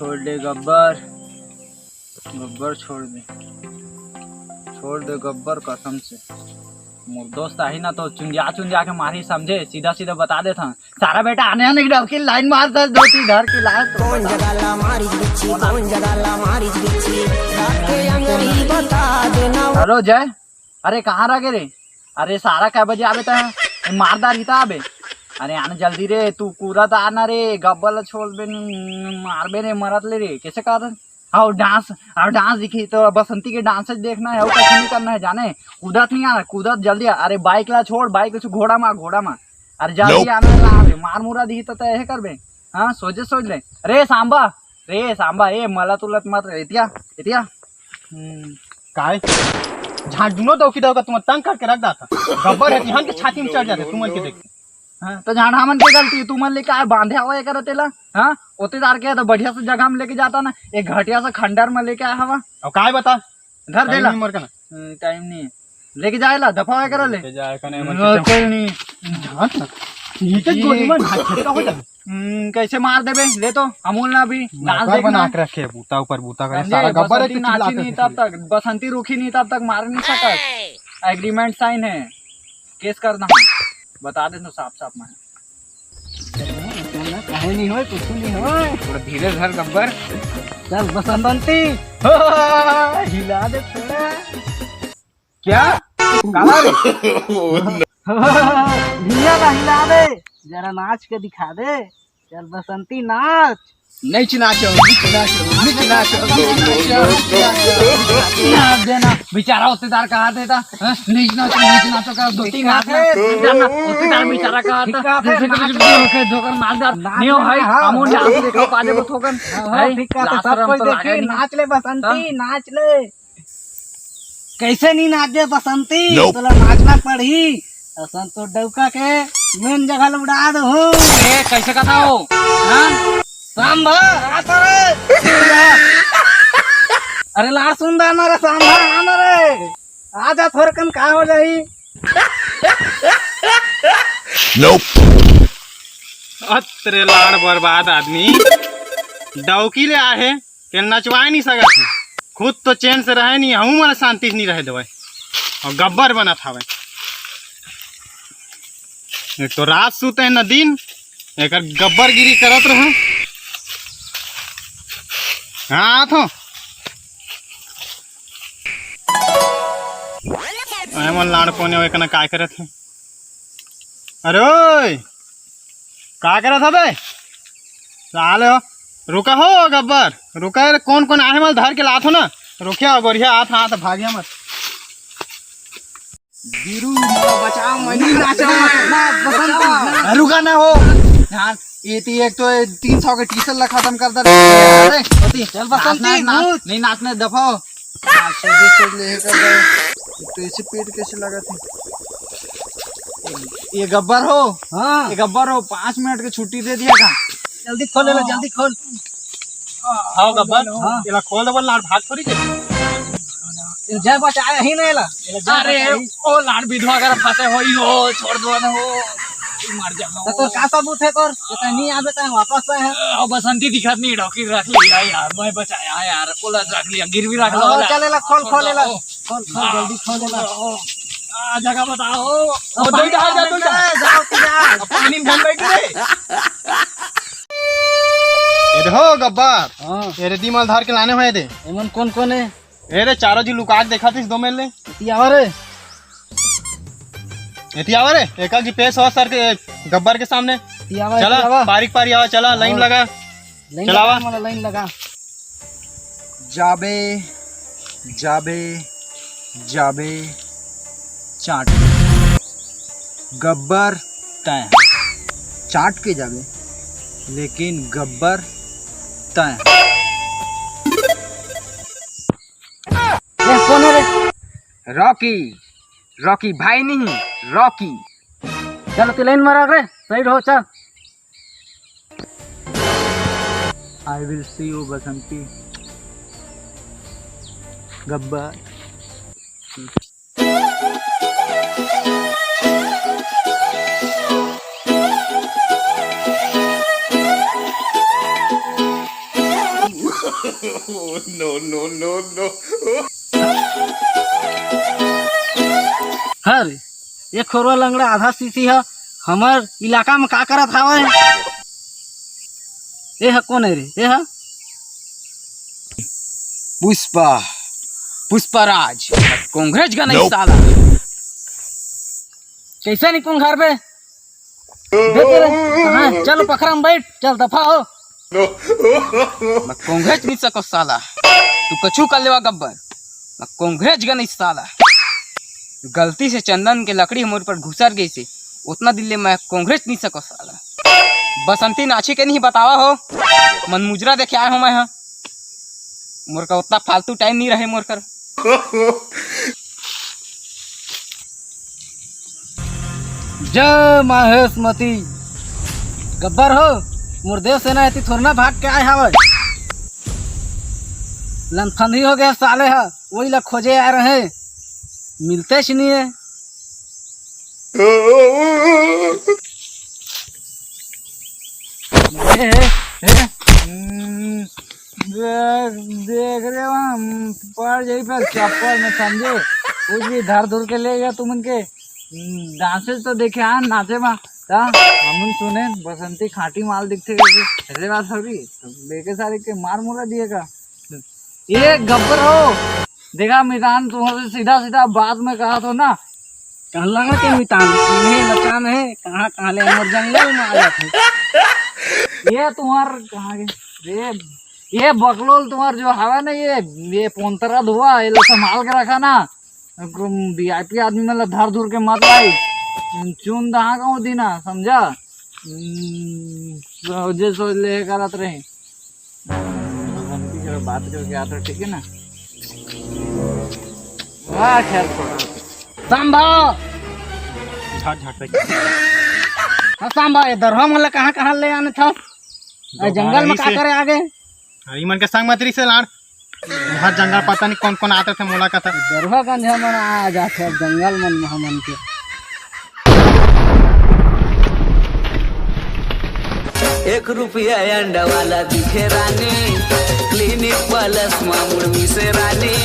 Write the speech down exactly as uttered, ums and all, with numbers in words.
छोड़ दे गब्बर, गब्बर छोड़ दे, छोड़ दे गब्बर, कसम से। मोर दोस्त आही ना तो चुंदिया चुंदिया के मारही, समझे? सीधा सीधा बता देत हन। सारा बेटा आने आने की डबकी लाइन मार दे, दो तीन घर की लाइन तो कौन बता। जगह ला मारी बिच्छी, कौन आ- कौन जगह ला मारी बिच्छी, ताके अंगरी बता देना। हेलो जय, अरे कहाँ रह गे रे? अरे सारा कै बजे आबे त मार डारही त आबे। अरे आना जल्दी रे, तू कूदत आना रे, गब्बर ला छोड़ बे, मारबे रे, मरत ले रे, कैसे कहत हस? हाँ, डांस, हाँ, डांस दिखी तो बसंती के डांस देखना है, वो कैसे नहीं करना है जाने। कूदत नहीं आना, कूदत जल्दी आ। अरे बाइक ला छोड़, बाइक कुछ घोड़ा मा, घोड़ा मा। अरे जल्दी Nope. आना ला रे, मार मुरा दी तो तय है करबे। हाँ, सोचे सोच ले। रे सांबा, रे सांबा, ए मलत उलत मत रे, एतिया, एतिया। हम्म, काय? झांट दुनो दौकी दौका तुम तंग करके रख दाता। गब्बर है, तिहान के छाती में चढ़ जाते, तुमन के देख। हाँ, तो झांट हमन के गलती, तुमन लेके आए बांधे हवा एकर तेला। हाँ, ओते दार के तो बढ़िया से जगह में लेके जाता ना, एक घटिया से खंडर में लेके आया हवा। अब काय बता? धर टाइम देला। नहीं मोर कना। हम्म, टाइम नहीं है। लेके जाए ला, दफा होए करा ले। लेके जाए कने मोर हाँ, कना। कोई नहीं। झांट ना। ये तो ये गोली में झांट फेंका हो जाए। हम्म, कैसे मार देबे? ले तो, अमूल ना भी, डांस नौकर देखना। बना के रखे, बूता ऊपर बूता करे, समझे? सारा गब्बर है बसंती तो चिल्ला नाची के नहीं तब तक, बसंती रुकी नहीं तब तक मार नहीं सकत। एग्रीमेंट साइन है, केस करना है, बता दे तो साफ साफ मैं। काहे नहीं होए, कुछ नहीं होए। थोड़ा धीरे धर गब्बर। चल बसंती, हिला दे थोड़ा। क्या? काला रे? हिला ना, हिला दे, जरा नाच के दिखा दे। चल बसंती नाच। नहीं नाचो, नहीं नाचो, नहीं नाचो, नहीं नाचो। नाच देना, बेचारा ओतेदार कहा देता, हाँ? नहीं नाचो, नहीं नाचो, का दो तीन हाथ में, जाना, ओतेदार बेचारा कहा था, ठीक है, जैसे कि नाच। धोकर मालदार, नाच नहीं हो भाई, हाँ। हम उन डांस देखो, पाजे को थोकन, हाँ, हाँ, भाई, ठीक है, तो लाज सब शरम कोई तो लागे देखी, नहीं। नाच ले बसंती, हाँ। नाच ले। कैसे नहीं नाचे बसंती? Nope। तोला नाचना पड़ही। असन तो डौका के मेन जगह ल उड़ा दो। ए, कैसे कहता हो? हाँ? सांभा, आ तो रे। अरे लाड़ सुन रहा ना रे सांभा, आ ना रे। आ जा थोरकन का हो जाही। Nope। अतरे लाड़ बर्बाद आदमी। डौकी ले आहे। के नचवाए नहीं सकत हे। खुद तो चैन से रहे नहीं, हमू मन शांति से नहीं रहे देवे। और गब्बर बनत हवे। एक तो रात सुते न दिन, एक गब्बरगिरी करत रहे। हाँ, आत हो। एमन लाड़ कोने, एकना काय करत हे? अरे ओए, का करत हबे? साले हो, रुका हो गब्बर, रुका रे, कौन कौन आहे मल धर के लात हो ना, रुकिया, बढ़िया हाथ, हाथ भागिया मत। बीरू, मोला बचाओ, मैं नहीं नाचो, ना, बसंत, ना। रुका ना हो। ध्यान, ये ती एक तो ये तीन सौ के टीसर ला खत्म कर दे। अरे, होती, चल बसंती, नाच, नाच, नाच, भूत। नहीं नाचने दफाओ। हाँ, सोचे सोच ले, ये कर रहे। तो ऐसे पेट कैसे लगा थे? ये गब्बर हो? हाँ। ये गब्बर हो, पाँच मिनट की छुट्टी दे दिया था। जल्दी खोल ले ला, जल्दी खोल। हाँ, गब्बर। हाँ। एला खोल दे, बोल, लाड़ भाग थोड़ी के। ये जय बचाया ही नहीं ला। अरे, ओ लाड़ विधवा कर फंसे होई हो, छोड़ दो ना हो। मर जा। तो तोर का सबूत है तोर? ये तो नहीं आवे तो वापस आए हैं। ओ बसंती दिखत नहीं, डॉकी रख लिया यार, मैं बचाया यार, ओला रख लिया, गिरवी रख लो हाँ, ओला। चल, एला खोल, खोल, एला। खोल, खोल, जल्दी खोल, एला। आ, जगह बताओ। ओ, ओ, दो पानी इधर आ जा, में दो इधर। जाओ, जाओ। पानी में बैठ रे। ये देखो गब्बर, हाँ। ये रे दीमल धार के लाने हुए थे। एमन कौन कौन है? ए रे, चारों जी लुका के देखा थी दो मेल ले। एती आवा रे। एती आवा रे, एका जी पेश हो सर के गब्बर के सामने। एती आवा, चला, एती आवा। पारिक पारी आवा, चला, लाइन हाँ। लगा। लाइन चला लगा, आवा। मला लाइन लगा। जाबे, जाबे, जाबे, चाट। गब्बर तय। चाट के जाबे, लेकिन गब्बर तय। ये कौन है रे? रॉकी, रॉकी भाई नहीं, रॉकी। चलो, तू लाइन मारा रे, साइड हो, चल। I will see you, Basanti. Gabbar. Oh, no, no, no, no. हर ये खोरवा लंगड़ा आधा सीसी ह, हमर इलाका में का करत हावय? ए ह कोन है रे? ए ह पुष्पा, पुष्पराज, कांग्रेस का नहीं साला। कैसे निकूं घर पे? देख रे, कहाँ है? चल पखरा में बैठ, चल दफा हो। मैं कांग्रेस नहीं सको साला, तू कछु कर लेवा गब्बर, मैं कांग्रेस का नहीं साला। गलती से चंदन के लकड़ी हमर ऊपर घुसर गई से, उतना दिन ले मैं कांग्रेस नहीं सको साला। बसंती नाची के नहीं बतावा हो, मन मुजरा देखे आए हो मैं हा। मोर का उतना फालतू टाइम नहीं रहे मोर कर। जय महेशमती। गब्बर हो, मोर देव सेना एती थोरना भाग के आए हावय। लंथंदी हो गया साले हा, वही ला खोजे आ रहे, मिलते ही नहीं है। ए, ए, हम्म, देख, देख रे, हम पड़ जाई पर चप्पल में, समझे? कुछ भी धर धुर के ले गया तुमन के। हम्म, डांसेस तो देखे आ नाचे मा, ता हमन सुने बसंती खाटी माल दिखथे करके। ऐसे बात हो रही, तो बेके सारे के मार मुरा दिए का। ये गब्बर हो, देखा मितान, तुमसे सीधा सीधा बात में कहा तो ना, कहला के मितान, इन्हें लचान है, कहाँ कहाँ ले हमर जंगल में आ जाते। ये तुम्हार कहाँ के? ये, ये बकलोल तुम्हार जो हवा ना, ये, ये पोंतरा धुआ, ये लोग संभाल के रखा ना। वीआईपी आदमी मतलब धर धुर के मत लाई। चुन दहा का दीना, समझा? हम्म, सोचे सोच ले करत रहे। बसंती से बात करके आता, ठीक है ना? वाह, खैर छोड़ा। सांभा! झाट, झाट पे। हाँ, सांभा, ये दरहा मन ला कहाँ, कहाँ ले आने था? ए, जंगल में का करे आगे? अरे, इमन के संग मत रही से लाड़। हर जंगल पता नहीं कौन कौन आते थे, मोला का था। दरहा गंज मन आ जाते, जंगल मन में हमन के। एक रुपया अंडा वाला दिखे रानी, क्लिनिक प्लस मा मुड़ मिसे रानी।